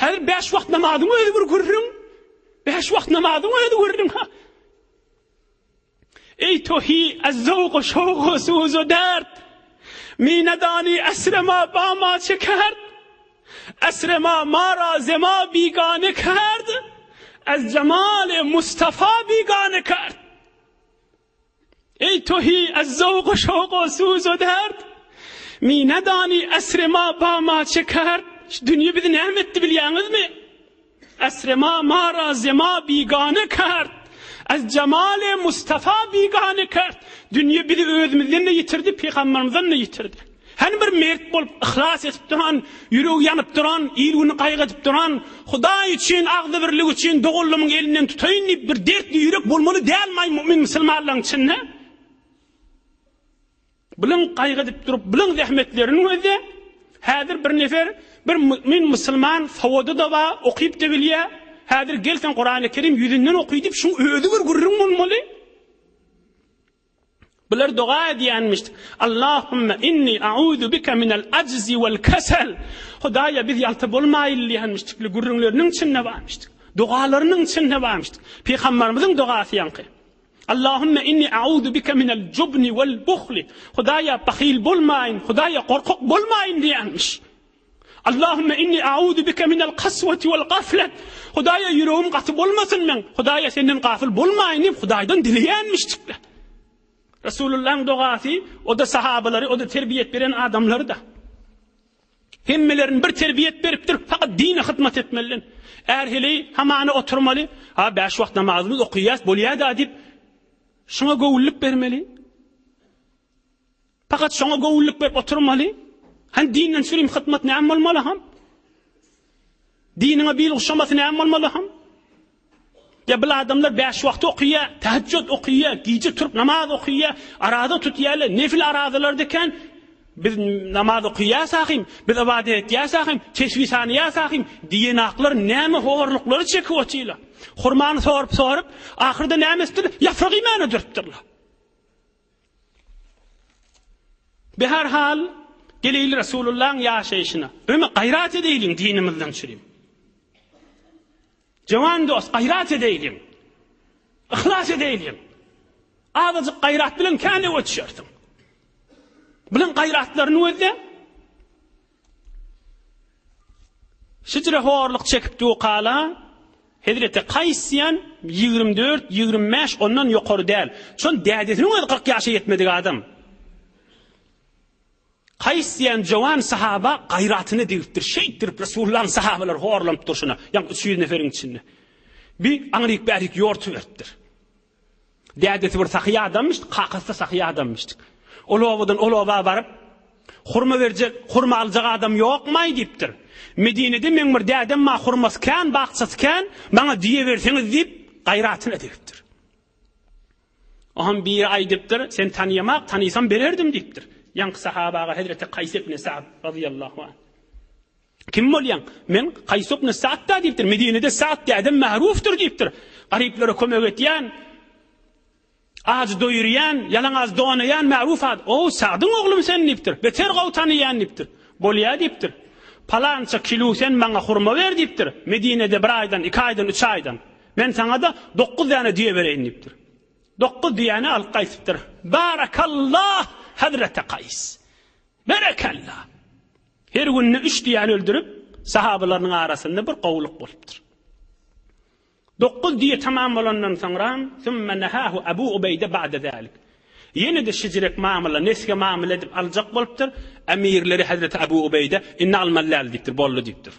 Häzir bäş wagt namazyň özi bir gürrüň. Bäş wagt namazyň özi gürrüň ha. Eý tohi az zowk u şowk u suz u dert, Mi nedani esre ma ba ma çe kerd, Esre ma ma ra ze ma bigane kerd, Ez cemali Mustafa bigane kerd. Eý tohi az zowk u şowk u suz u dert, Mi nedani esre ma ba ma çe kerd. Şu dünýe bizi näme etdi bilýäňizmi? Esre ma mara ze ma bigane kerd, Ez jemale Mustafa bigane kerd. Dünýe bizi özümizden-de ýitirdi, pygambermizden-de ýitirdi. Hany bir mert bolup, yhlas edip duran, ýüregi ýanyp duran, il-güni gaýgy edip duran, Hudaý üçin, agzybirlik üçin doganlarymyň elinden tutaýyn diýip bir dertli ýürek bolmaly dälmaý mu'min musulmanlaryň içinde? Bulan gaýgy edip durup, bulan zähmetlerini gözle. Häzir bir nefer, bir mümin musulman sowady-da bar, okyp-da bilýär. Häzir gel sen Kurany Kerim ýüzünden oky diýip, şuň özi bir gürrüň bolmaly. Bular doga edýänmiş. Allahumma inni a'uzu bika minel ajzi wal kasal. Hudaýa biz ýalta bolmaýyl diýenmişdikli gürrüňleriniň içinde barmyşdyk. Dogalarynyň içinde barmyşdyk. Pygamberimiziň dogasy ýaňky. Allahümme inni a'uzu bike minel jubni wel buhli. Hudaýa bahyl bolmaýyn, Hudaýa gorkak bolmaýyn diýenmiş. Allahümme inni a'uzu bike minel kasweti wel gaflet. Hudaýa ýüregim gaty bolmasyn meň. Hudaýa senden gafyl bolmaýyn diýip Hudaýdan dileýänmişdikler. Resulullahyň dogasy, o-da sahabalary, o-da terbiýet beren adamlary-da. Hemmelerini bir terbiýet beripdir, fakat dine hyzmat etmeliler. Är heleý hamana oturmaly, ha bäş wagt namazymyzy okaýas, bolýa-da diýip, şoňa göwünlik bermeli. Fakat şoňa göwünlik berip oturmaly. Hany dinden çürim hyzmat näme bolmaly ham? Diniňe bil guşamasy näme bolmaly ham? Ýa bil adamlar bäş wagty okaýar, tähejjüd okaýar, gije turup namaz okaýar, araza tutýarlar, nefil arazalar deken. Biz namaz okaýas ahym, biz ybadat etýäs ahym, tesbih sanýas ahym diýenaklar näme horluklary çekip otyrlar. Hurmany sorup-sorup, ahyrda näme etdiler? Ýaprak iýmäne durupdyrlar. Be her hal, geleýli Resulullahyň ýaşaýşyna. Öme gaýrat edeýliň dinimizden çürim. Jowan dost, gaýrat edeýliň. Yhlas edeýliň. Azajyk gaýrat bilen kän öwe düşersiň. Bilen gaýratlaryny gözle. Şijre horluk çekip dukala, Hezreti Kaýs diýen 24, 25 ondan ýokary däl. Şol dädesiniň özi 40 ýaşa ýetmedik adam. Kaýs diýen jowan sahaba gaýratyny degipdir, şeýtdirip Resulullahyň sahabalary horlanyp durşuna, ýaňky 300 neferiň içinde. Bir aňryk-bärik ýortuberipdir. Dädesi bir sahy adamyş, kakasy-da sahy adamyş. Ol obadan ol oba baryp, hurma berjek, hurma aljak adam ýokmaý diýipdir. Medinede meň bir dädem bar, hurmasy kän, bakjasy kän, maňa düýe berseňiz diýip, gaýratyna degipdir. Oňam biri aýdypdyr, Sen tanyýamak, tanysam bererdim diýipdir. Ýaňky sahabaga hezreti Kaýs ibn Sa'd razyýallahu anh. Kim bolýaň? Men Kaýs ibn Sa'd-da diýipdir. Medinede Sa'd dädem ma'rufdyr diýipdir. Garyplara kömek etýän, ajy doýurýan, ýalaňaç donaýan ma'ruf ad. O, Sa'dyň oglumy sen diýipdir. Beter gowy tanyýan diýipdir. Bolýa diýipdir. Palança kilo sen maňa hurma ber diýipdir. Medinede bir aýdan, iki aýdan, üç aýdan. Men saňa-da dokuz däne düýe bereýin diýipdir. Dokuz düýäni alyp gaýtypdyr. Barakallah, Hazreti Kaýs. Berekella! Her günde üç düýäni öldürip, sahabalarynyň arasynda bir gowulyk bolupdyr. Dokuz düýe tamam bolandan soňra, Sümme nehahu Abu Ubeýde ba'de zalik. Ýene-de şijirek mamla, nesge mamla edip aljak bolupdyr. Emirleri Hazreti Abu Ubeýde, Indi almaly däl diýipdir, boldy diýipdir.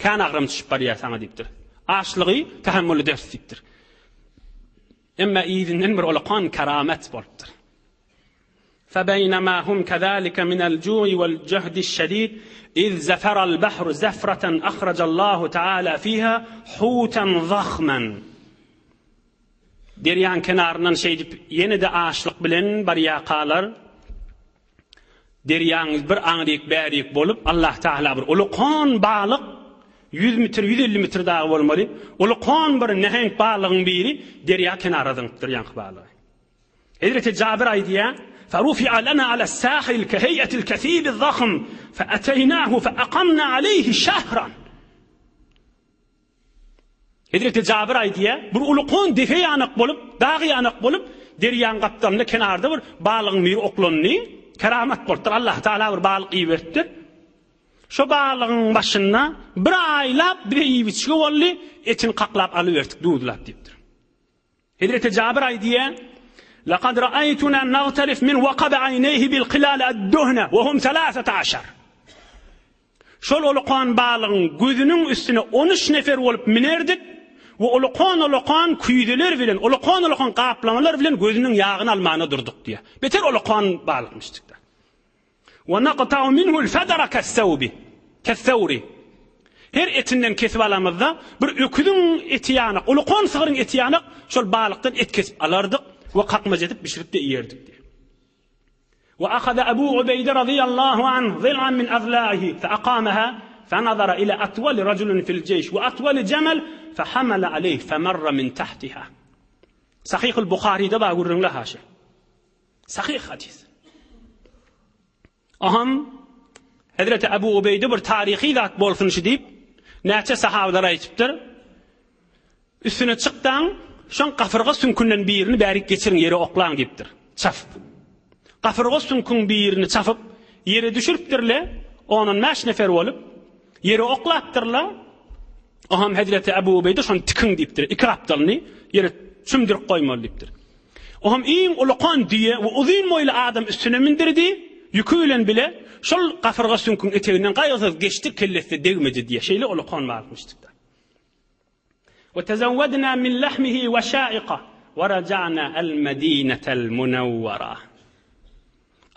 Kän agram düşüp barýar saňa diýipdir. Açlygy tähemmül ederis diýipdir. Emma yzyndan bir ulakan keramet bolupdyr. Febeýnemâ hum kezâlike minel jû'i vel cehdi'ş-şedîd, iz zeferel behru zefreten ahrajallahu teâlâ fîhâ hûten zahmen. Derýaň kenaryndan şeýdip ýene-de açlyk bilen barýarkalar, derýaň bir aňryk-bärik bolup, Allah Teala bir ulukan balyk, ýüz metr, 150 metr dagy bolmaly, ulukan bir neheňk balygyň biri derýa kenara zyňypdyr ýaňky balygy. Hezreti Jabir aýdýar, Ferufi'a lana alas-sahil keheýetil kesibi zahm, feateýnahu feakamna aleýhi şehran. Hezreti Jabyr aýdýar, bir ulukon depe ýanak bolup, dag ýanak bolup, derýaň gapdalynda kenarda bir balygyň biri oklandy. Keramat bolupdyr, Allah Taala bir balyk iberipdir. Şo balygyň başynda bir aýlap bize iýip-içgi boldy, etini kaklap alyberdik, duzlap diýipdir. Hezreti Jabyr aýdýar, Laqad ra'aytuna nagtarif min waqab aynayhi bil qilal ad-duhna wa hum salasata aşar. Şol ulukan balygyň gözüniň üstüne on üç nefer bolup münerdik we ulukan-ulukan küýzeler bilen, ulukan-ulukan gaplamalar bilen gözüniň ýagyny almana durduk diýýär. Beter ulukan balykmyşdyk-da. Wa naqta'u minhu'l fadara kes-sawbi, kes-sawri. Her etinden kesip alamyzda, bir öküziň eti ýanak, ulukan sygryň eti ýanak şol balykdan et kesip alardyk we kakmaç edip bişirip-de iýerdik diýýär. Wa ahaza Abu Ubeýde razyýallahu anh zil'an min azla'ihi fe akamaha fe nazara ila atwali rajulin fil jeýş we atwali jemal fe hamala aleyh fe marra min tahtiha. Sahyhul Buharyda bar gürrüňler haşa. Sahyh hadys. Aham Hezreti Abu Ubeýde bir taryhy zat bolsun şu diýip, näçe sahabalar aýdypdyr. Üstüne çykdaň, şoň gapyrga süňkünden birini bärik geçiriň, ýere oklaň diýipdir. Çapyp. Gapyrga süňküň birini çapyp, ýere düşüripdirle, on-on bäş nefer bolup, ýere oklapdyrlar. Oham Hezreti Ebu Ubeýde şony tikiň diýipdir. Iki gapdalyny ýere çümdürip goýmaly diýipdir. Oham iň ulukan düýe we uzyn boýly adam üstüne mündürdi, ýüki bilen bile şol gapyrga süňküň eteginden gaýgysyz geçdi, kellesine degmedi diýýär. Şeýle ulukan barmyşdyk-da. We tezewwedna min lahmihi weşaika we raja'na el-Medinetel Munewwera.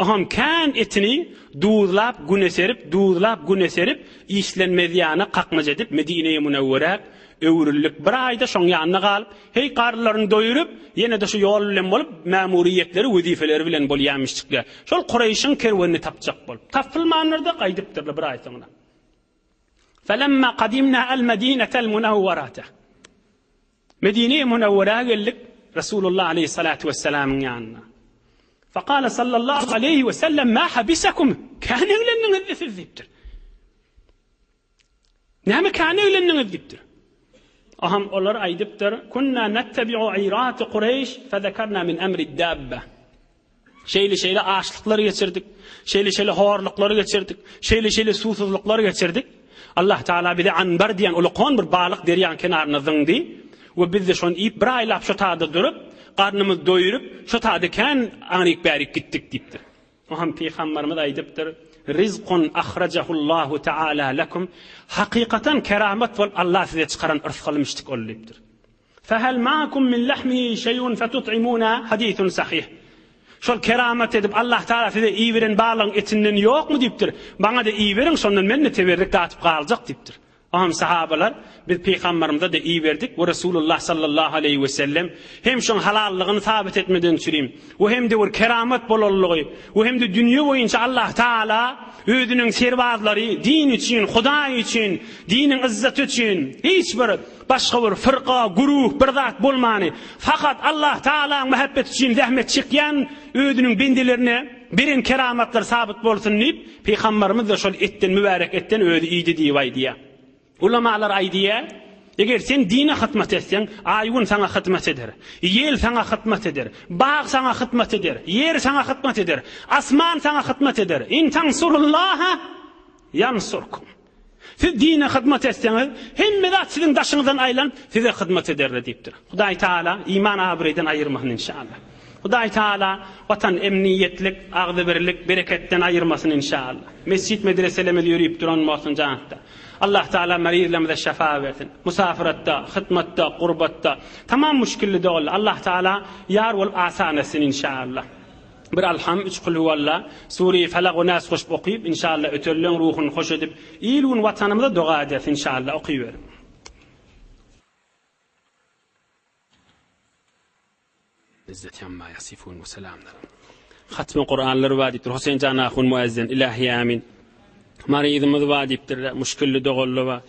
Oňam kän etini duzlap güne serip, duzlap güne serip, işlenmez ýana kakmaç edip Medine-i Munewwerä öwrüldik. Bir aýda şoň ýanynda galyp, heý garynlaryny doýuryp, ýene-de şu ýol bilen bolup, mämuriýetleri, wezipeleri bilen bolýamyşdyklar. Şol Kureýşiň kerwenini tapjak bolup. Tapylmandyr-da, gaýdypdyrlar bir aý soňra. Felemma kadimna el Medinetel Munewwerate. Medine-i Munewwerä geldik, Resulullah aleyhissalatu vesselamyň ýanyna. Fekale sallallahu aleyhi ve sellem ma habisakum? Kän eglendiňiz siz diýipdir. Näme kän eglendiňiz diýipdir. Aham olar aýdypdyr, kunna nettebi'u irati Kureýş fezekarna min emri dabba. Şeýle-şeýle açlyklar geçirdik, şeýle-şeýle horluklary geçirdik, şeýle-şeýle suwsuzlyklary geçirdik. Allah Tagala bizi anbar diýen ulukan bir balyk derýaň kenaryna zyňdy we biz-de şony iýip bir aýlap şo taýda durup, garnymyzy doýuryp, şo taýda kän aňryk-bärik gitdik diýipdir. Oňam pygamberimiz aýdypdyr, Rizkun ahrajahullahu taala lekum, hakykatan keramat bolup Allah size çykaran yrsgalymyşdyk ol diýipdir. Fehel ma'akum min lahmihi şeý'un fetut'imuna hadisun sahih. Şol keramat edip Allah Taala size iberen balygyň etinden ýokmy diýipdir. Maňa-da iberiň şondan men-de teberrik datyp galjak diýipdir. Oňam sahabalar biz pygamberimize-de iberdik we Resulullah sallallahu aleýhi we sellem hem şoň halallygyny sabyt etmeden çürim we hem-de bir keramat bolanlygy we hem-de dünýe boýunça Allah Taala özüniň serbazlary din üçin, Hudaý üçin, diniň yzzaty üçin hiç bir Başga bir fyrka, güruh, bir zat bolmany, fakat Allah Tagalaň mähebbeti üçin zähmet çekýän özüniň bendelerine beren keramatlary sabyt bolsun diýip, Pygamberimiz-de şol etden, mübärek etden özi iýdi diýip aýdýar. Ulamalar aýdýar, Eger sen dine hyzmat etseň, aý-gün saňa hyzmat eder, ýel saňa hyzmat eder, bag saňa hyzmat eder, ýer saňa hyzmat eder, asman saňa hyzmat eder. In tansurullaha ýansurkum. Siz dine hyzmat etseňiz, hemme zat siziň daşyňyzdan aýlanyp, size hyzmat ederler diýipdir. Hudaý Taala iman abraýdan aýyrmasyn inşallah. Hudaý Taala watan emniýetlik, agzybirlik, bereketden aýyrmasyn inşallah. Mesjit medreselerimiz ýörüp duran bolsun janatda. Allah Taala marizlerimize şefa bersin. Musafiratda, hytmatda, gurbatda, tamam muşkilli doganlar Allah Taala ýar bolup asan etsin inşallah. Bir Alham, üç Kulhuwalla, Sure-i Felak we Nas goşup okyp, inşallah ötenleň ruhuny hoş edip, il-gün Watanymyza doga ederis inşallah okyberiň. Izzeti amma ýasifun we selamun alel. Hatmy Kuranlar bar diýipdir. Huseýin jan ahun muezzin. Ilahi amin. Maryzymyz bar diýipdir. Muşkilli doganlar bar.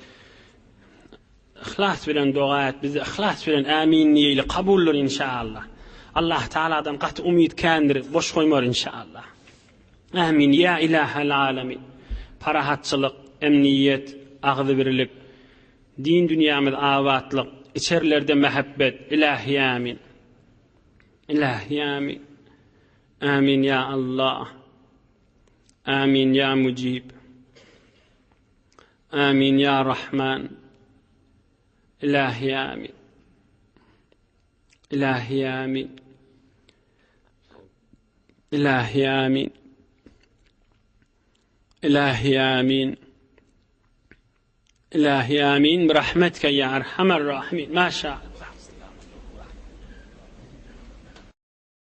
Yhlas bilen doga et, biz yhlas bilen ämin diýeýli, kabuldyr inşaallah. Allah Taaladan gaty umyt kändir, boş goýmar inşaallah. Ämin ýa ilahel alemin. Parahatçylyk, emniýet, agzybirlik, din dünýämiz abatlyk. içerilerde mähebbet. Ilähi amin. Ilähi amin. Amin ýa Allah. Amin ýa Mujib. Amin ýa Rahman. Ilähi amin. Ilähi amin. Ilähi amin. Ilähi amin. Ilähi amin. Bi rahmetke ýa erhamer rahimin. Maşa.